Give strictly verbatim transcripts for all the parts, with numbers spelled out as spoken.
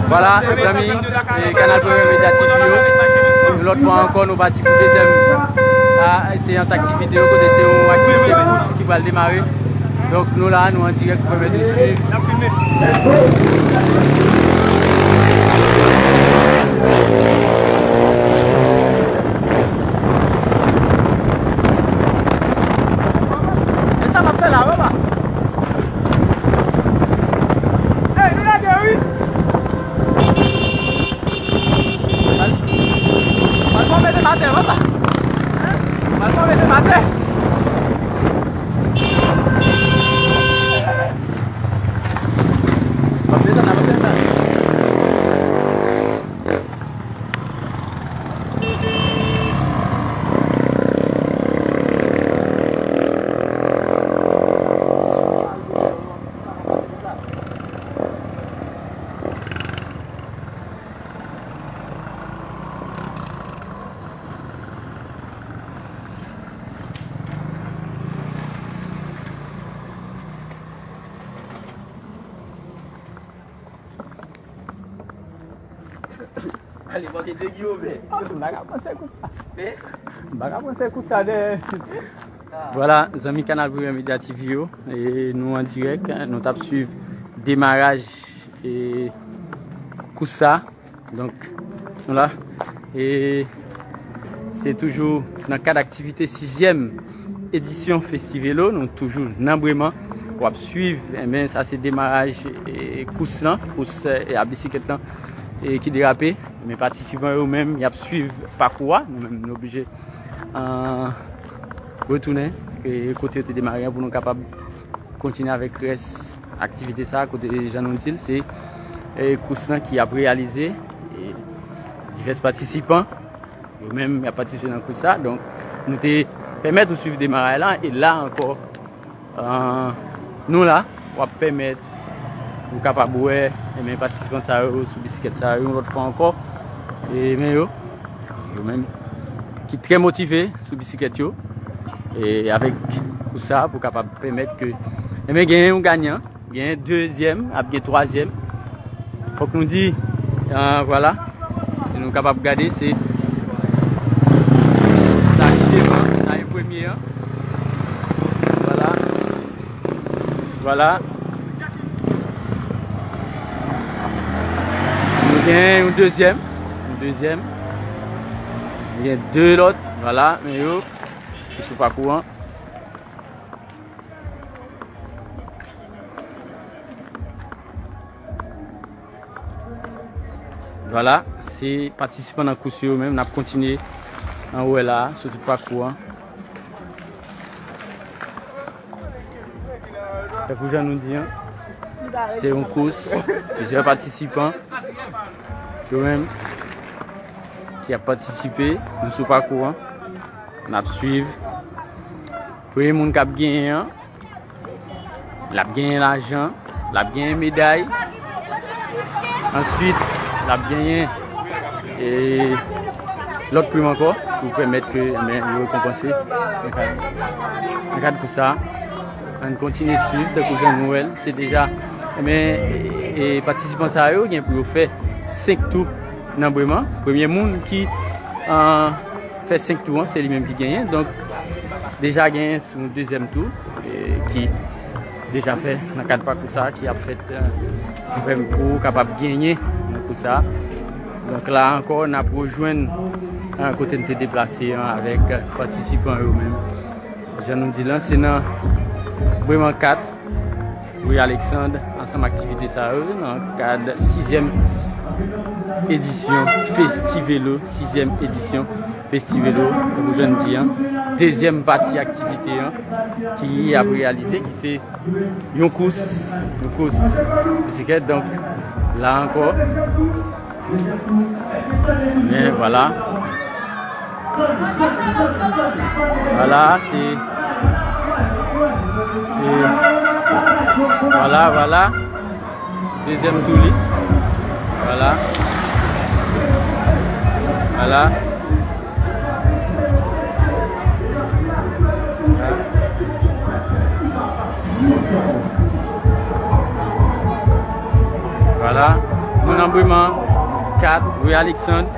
Vwala, zanmi, e Kanal Premye Medya T V yo. Yon lòt fwa ankò, nou pati pou dezyèm, a, seyans aktivite yo, kote se yon aktivite kous ki pral demare. Donk, nou la, nou an dirèk pou pèmèt nou swiv. E sa n ap fè la, papa? Ey, nou lage, wi! Mal, mal fò mete m atè, papa. Mal fò mete m atè. Pap desann, pap desann. Ale, manke de Guillaume. M pa ka panse kout sa. Men? M pa ka panse kout sa de. Vwala, zanmi Kanal Premye Medya T V yo, e nou an dirèk, nou t ap swiv demaraj, e, kous sa. Donk, nou la. E se toujou nan kad aktivite sizyèm edisyon Festivelo. Nou toujou nan Breman. W ap swiv, enben, sa se demaraj, e, kous lan, kous, e, a bisiklèt lan, e, ki derape. Men patisipan yo menm, y ap swiv pakou a. Nou menm, nou oblije, e, retounen, e, kote yo te demare an pou nou kapab kontinye avèk rès aktivite sa a, kote jan nou di l, se, e, kous lan ki ap reyalize, e, divès patisipan, yo menm, y ap patisipe nan kous sa. Donk, nou te pèmèt ou swiv demaraj la, e la ankò, e, nou la, w ap pèmèt ou kapab wè, e, men patisipan sa yo sou bisiklèt sa yo, yon lòt fwa ankò, e, men yo, yo menm, ki trè motive sou bisiklèt yo, e avèk kous sa pou kapab pèmèt ke, enben, genyen yon ganyan, genyen dezyèm, ap gen twazyèm. Fòk nou di, e, vwala, si nou kapab gade, se sa ki devan, sa e premye an. Vwala. Vwala. Nou gen yon dezyèm. Yon dezyèm. Nou gen de lòt. Vwala. Men yo ki sou pakou an. Vwala, se patisipan nan kous yo menm, n ap kontinye anwo la, sou tout pakou an. Tankou jan nou di an, se yon kous, plizyè patisipan, yo menm, ki ap patisipe, nou sou pakou an, n ap swiv. Premye moun k ap genyen an, l ap genyen lajan, l ap genyen meday. Answit, l ap genyen, e, lòt prim ankò pou pèmèt ke, men, yo rekonpanse nan kad, nan kad kous sa. Ann kontinye swiv, tankou jan nou wè l, se deja, men, e, e, patisipan sa yo gen pou yo fè senk tou nan Breman. Premye moun ki, e, fè senk tou an, se li menm ki genyen. Donk, deja genyen yon dezyèm tou, e, ki deja fè nan kad pakou sa, ki ap fèt, e, pou kapab genyen nan kous sa. Donk, la ankò, n ap rejwenn, e, kote n te deplase an avèk patisipan yo menm. Jan nou di lan, se nan Breman kat, ri Aleksand, ansanm aktivite sa yo, nan kad sizyèm edisyon Festivelo, sizyèm edisyon Festivelo, tankou jan n di an, dezyèm pati aktivite an ki ap reyalize, ki se yon kous, yon kous bisiklèt. Donk, la ankò, men vwala. Vwala, se, se, vwala, vwala. Dezyèm tou li. Vwala. Vwala. Kat, Roy Alexandre.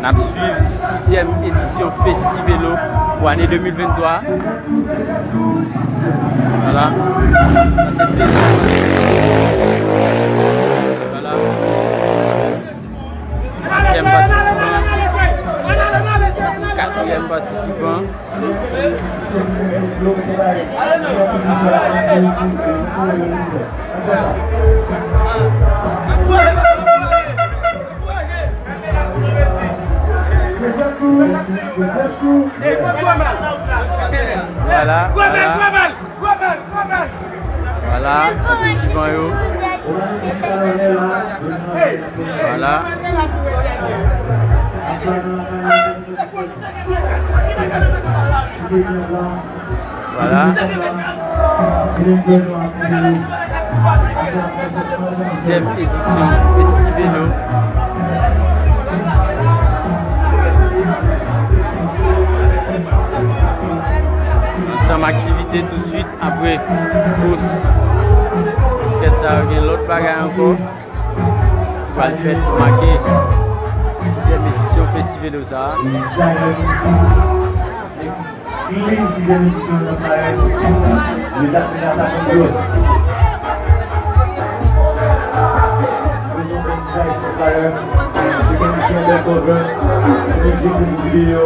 N ap swiv sizyèm edisyon Festivelo pou ane de mil venntwa. Vwala. Sa se dezyèm. Vwala. Twazyèm patisipan. Katriyèm patisipan. Vwala, vwala. Vwala, patisipan yo. Vwala. Vwala. Sizyèm edisyon Festivelo. Ansanm aktivite touswit apre kous biskèt sa yo, gen lòt bagay ankò. Pral fèt pou make sizyèm edisyon Festivelo sa a. Clean sizyèm edisyon nan parèt. Mezanmi, mezanmi, yo. Prezan bèl dizay nan parèt. Se kondisyon bèl cover. Mizik pou videyo.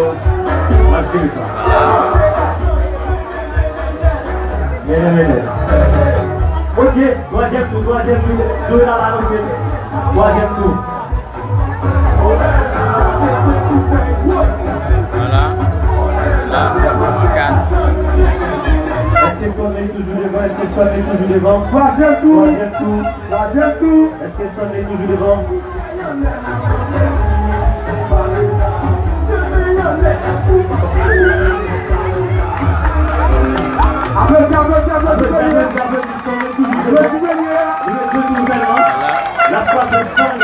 M ap jere sa. Mennen, mennen. Ok, twazyèm tou, twazyèm tou. Tou la anonse. Twazyèm tou. Vwala. La, kat. Èske Stanley toujou devan? Èske Stanley toujou devan? Twazyèm tou. Twazyèm tou. Twazyèm tou. Èske Stanley toujou devan? Aplodi, aplodi, aplodi, aplodi. Aplodi premye a. Vwala. L ap frape san.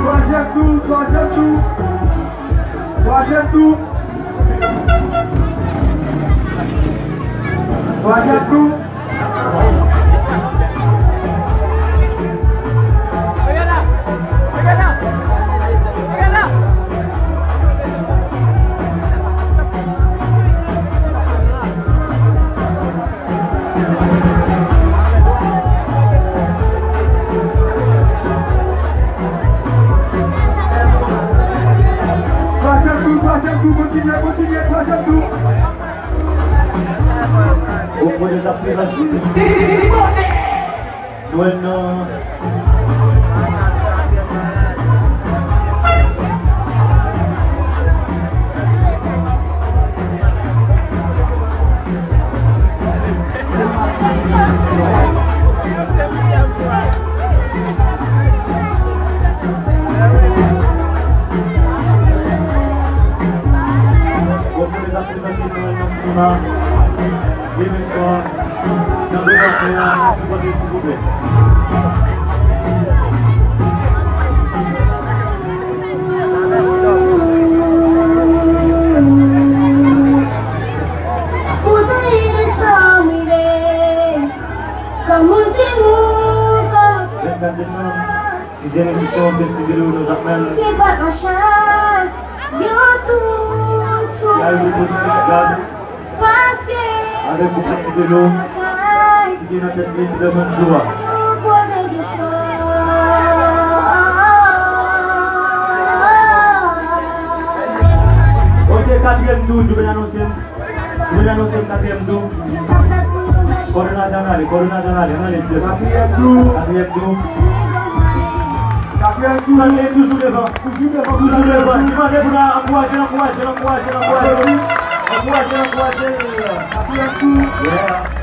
Twazyèm tou, twazyèm tou. Twazyèm tou. Twazyèm tou. Twazyèm tou, twazyèm tou, kontinye, kontinye, twazyèm tou. Au point de sa présence. Bon, non. Bon, pou lè sa prezante nou nan sinema, demen swa, nan Bèl Apè a, sipòte silvouplè. Pou tande de sa m rive, kòm yon timoun kòmanse. Vennkat desanm, sizyèm edisyon Festivelo nan Jakmèl. Ki bat machan, yo tout sou. Ki arive posib gras avèk gwoup Festivelo ki te nan tèt li Peterson Joua. Ok, katriyèm tou, Joven anonse. Joven anonse katriyèm tou. Kòdonatè, ann ale, kòdonatè, ann ale, ann ale, Peterson. Katriyèm tou. Katriyèm tou. Katriyèm tou. Stanley toujou devan. Toujou devan. Toujou devan. Li mande pou n ankouraje l, ankouraje l, ankouraje l, ankouraje l, ankouraje l. Ankouraje l, ankouraje l. Katriyèm tou. Yeah.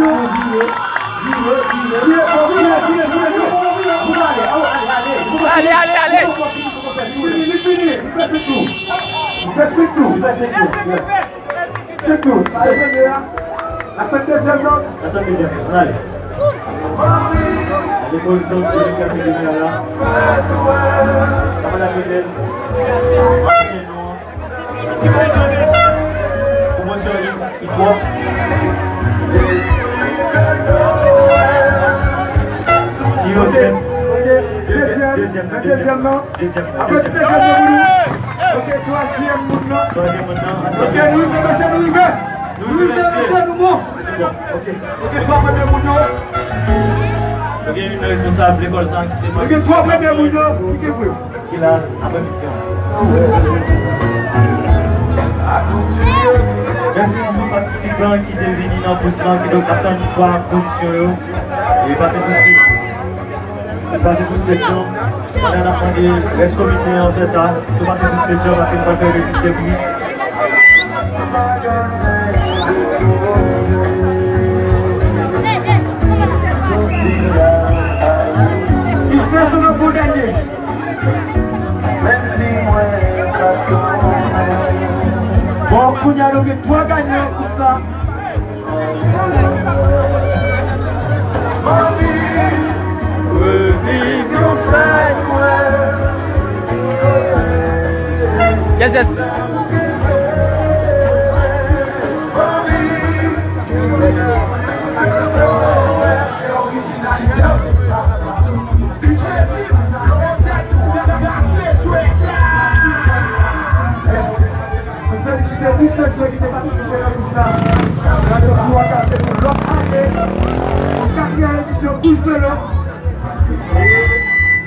Vire, vire, vire. Vire, vire, vire, vire. Nou pale. Ale, ale, ale. Li fini, li fini. Li fè senk tou. Li fè senk tou. Li fè senk tou. Senk tou. Sa e premye a. N ap tann dezyèm nan. N ap tann dezyèm nan. Ann ale. Gade pozisyon ki vin kase dezyèm la. Sa pa la fidèl. Pwomosyon li, li twòp. Li yo dezyèm. Dezyèm, dezyèm, dezyèm nan. Dezyèm. Apre dezyèm nan pou nou. Ok, twazyèm moun nan. Twazyèm moun nan. Ok, nou rive, mesye, nou rive. Nou rive, mesye, nou bon. Ok, twa premye moun yo. Nou gen youn nan responsab lekòl sa ki se. Nou gen twa premye moun yo ki te vre. Ki la apre misyon. Mèsi pou tout patisipan ki te vini nan kous lan, kidonk ap tann twa pozisyon yo. E pase sou stage. Pase sou stage lan. Pandan n ap mande rès komite an fè sa, tou pase sou stage lan paske nou pral fè remis de pri. Ki fè se nan bon dènye. Bon, kounye a nou gen twa ganyan kous la. Yes, yes. Nou felisite tout mesye ki te patisipe nan kous la. Randevou an kase pou lòt ane, pou katriyèm edisyon kous velo. E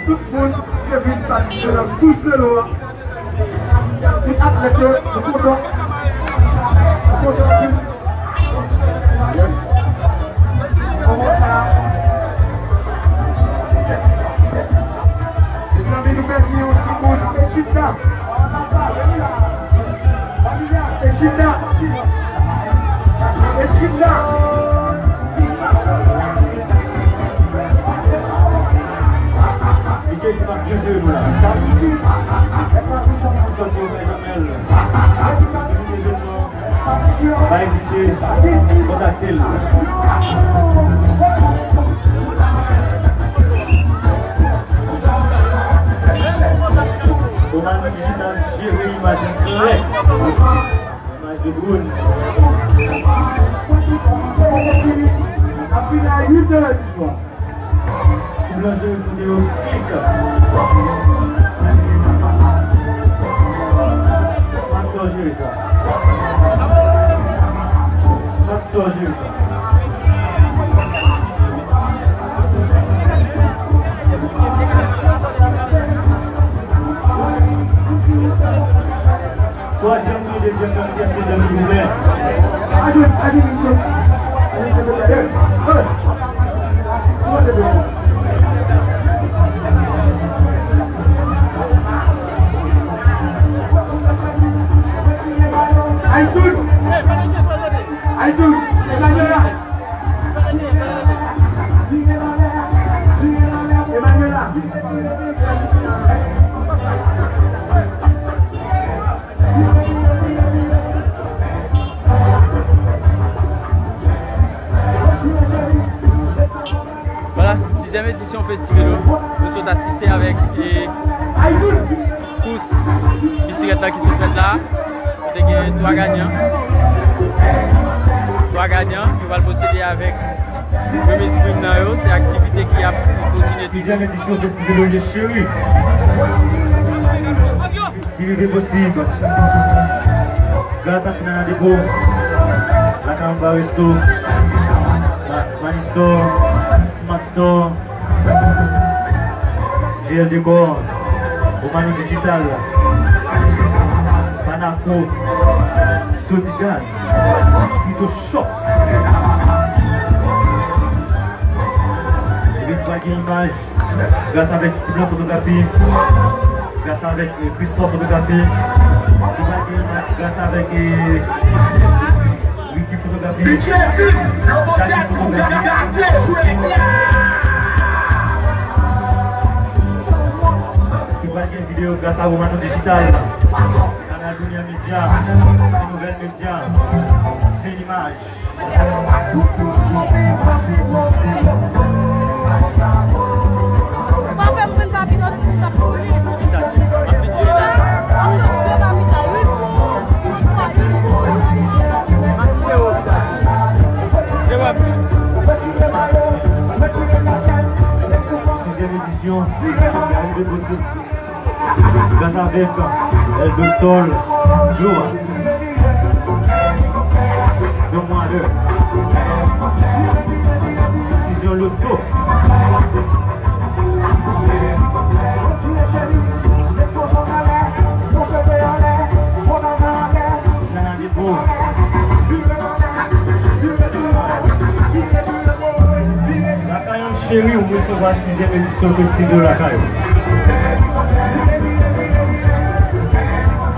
tout moun ki te vin patisipe nan kous velo a. Tout atlèt yo, nou kontan. Nou kontan anpil. Yes. Kòman sa? Mezanmi, nou pèdi yon ti moun. Ejipta. Ejipta. Ejipta. Jere nou la. Sòti Romen Jamèl. Bay Bay vite, kontakte l. Omani Digital jere imaj lan klè. Imaj de Brown. Ap fini a uit è di swa. Sou blan jere kote yo, klik. Pastè jere sa. Pastè jere sa. Twazyèm tou, dezyèm nan, dezyèm, silvouplè. Ajoute, ajoute, monsieur. Ajoute, s'il vous plaît. Hey. Aïtoun. Aïtoun. Emmanuela. Emmanuela. Vwala, sizyèm edisyon Festi Velo. Nou sot asiste avèk, e, kous bisiklèt la ki sot fèt la. Nou te gen twa ganyan. Twa ganyan ki pral posede avèk remiz prim nan yo. Se aktivite ki ap kontinye toujou. Sizyèm edisyon Festi Velo, cheri. Ki rive posib gras a Ti Nana Depo, La Caramba Resto, Ma-, Money Store, Smart Store, J L Decor, Omani Digital, Panaco, Sodigas, Pito Shop. Epi nou pral gen imaj gras avèk Ti Blan Fotografi, gras avèk, eh, Chris Paul Fotografi, nou pral gen imaj gras avèk, eh, Ricky Fotografi, Jackie Fotografi. Nou pral gen videyo gras a Romano Digital, Kanal Junior Media, Nouvèl Media, Sen Imaj. Pa fè m pran kapital, tout moun k ap koule. An nou de kapital, wi. Sizyèm edisyon, Gras avèk El Doctor Gloire. Donn mwen lè. Desizyon loto. Nana Depo. Lakay ou cheri, ou resevwa sizyèm edisyon Festi Velo lakay ou.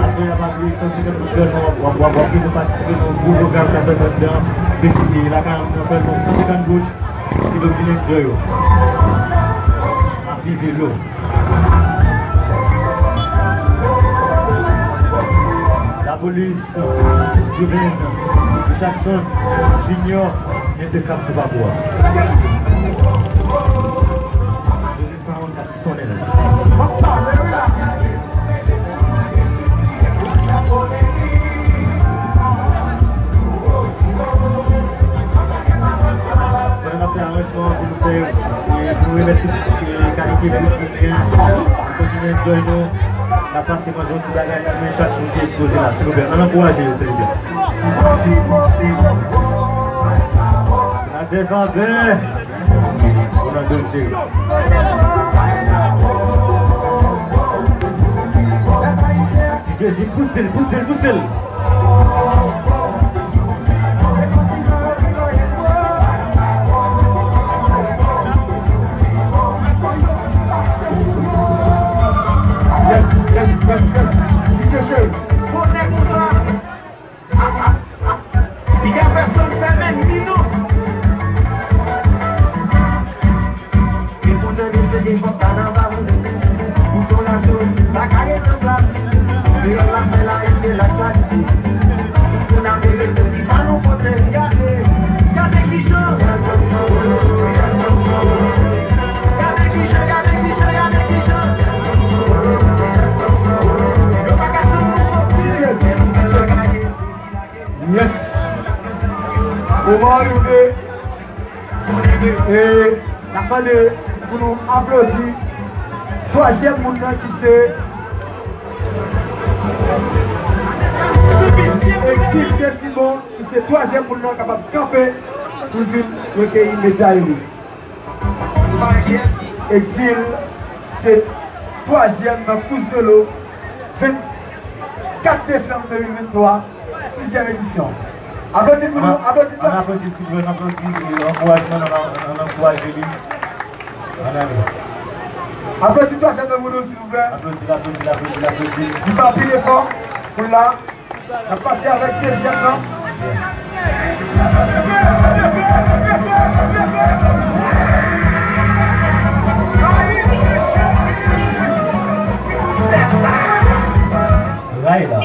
Aswè a pa bliye san senkant goud sèlman w ap, w ap, w ap, w ap vin patisipe nan yon gwo pwogram k ap fèt anndan Festi Velo lakay ou nan sèlman san senkant goud. Ki vle vin enjoy yo. Happy Velo. Lapolis, Juven, Jackson, Junior, enpekab sou pakou a. Jezi Sound ap sonnen la. Pandan n ap fè aranjman pou nou fè, e, pou nou remèt tout, e, kalite bout nou gen, nou kontinye enjoy nou. N ap pase manje yon ti bagay, men chak moun ki ekspoze la, silvouplè, ann ankouraje yo, silvouplè. Senatè Faber, ou nan dòl, cheri. Jezi, pouse l, pouse l, pouse l. Yes, yes, yes, yes. Di Dye cheri. Konnen konsa. Piga pèsonn fè menm li non. E pou tande se devant kanaval. Moman rive, e n ap mande pou nou aplodi twazyèm moun nan ki se Exil Simon, ki se twazyèm moun nan kapab kanpe pou l vin rekeyi medal li. Exil se twazyèm nan kous velo vennkat desanm de mil venntwa, sizyèm edisyon. Aplodi pou nou, aplodi. Ann aplodi, silvouplè, ann aplodi, e, ankourajman, ann, ann, ann ankouraje li. Ann ale. Aplodi twazyèm nan pou nou, silvouplè. Aplodi l, aplodi l, aplodi l, aplodi l. Li fè anpil efò pou l la. N ap pase avèk dezyèm nan. Ray la.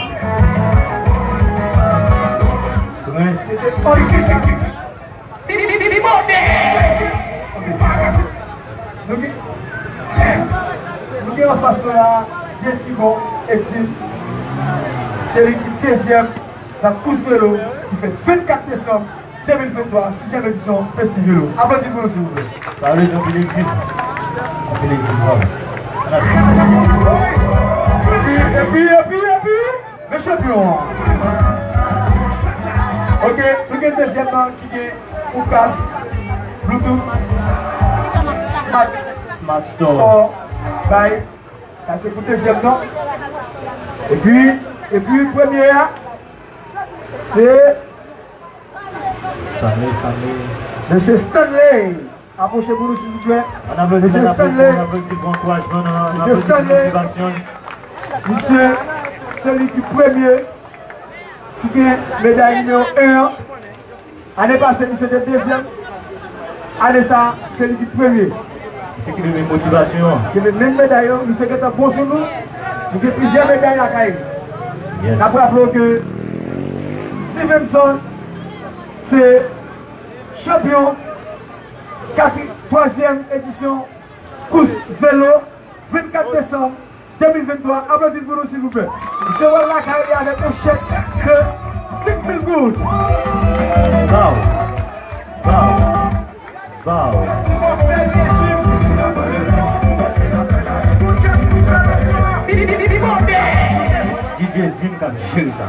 Prens. Nou gen, nou gen anfas nou la, Jessica Exil. Se li ki dezyèm nan kous velo ki fèt vennkat desanm de mil venntwa, sizyèm edisyon Festi Velo. Aplodi pou nou, silvouplè. Sa vle di anpil Exil. Anpil Exil, bravo. Epi, epi, epi, epi, le chanpyon. Ok, nou gen dezyèm nan ki gen Oukas, Bluetooth, Smart, Smart Store. Store, bay. Sa se pou dezyèm nan. Epi, epi premye a, se Stanley, Stanley. Mesye Stanley. Apwoche pou nou, silvouplè. Ann aplodi, ann aplodi, ann aplodi pou ankourajman nan, ann aplodi pou motivasyon. Mesye Stanley. Misye, se li ki premye, ki gen meday nimewo en an. Ane pase, misye te dezyèm. Ane sa, se li ki premye. Misye kenbe menm motivasyon an. Kenbe menm meday yo, misye gentan bon sou nou. Nou gen plizyè meday lakay li. Yes. N ap raple w ke Stevenson se chanpyon katri-, twazyèm edisyon kous velo vennkat desanm de mil venntwa. Aplodi l pou nou, silvouplè. Misye wè l lakay li avèk yon chèk de senk mil goud. Wow. Wow. Wow. D J Zim k ap jere sa.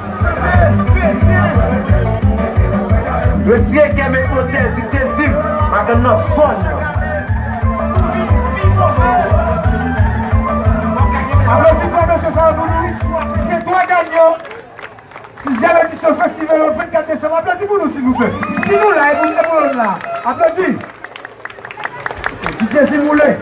Retire kè men otè, D J Zim, madanm nan fò nan. Aplodi pou mesye sa yo pou nou. Se twa ganyan sizyèm edisyon Festi Velo vennkat desanm. Aplodi pou nou, silvouplè. Si nou la, e pou nou la. Aplodi. D J Zim ou lè.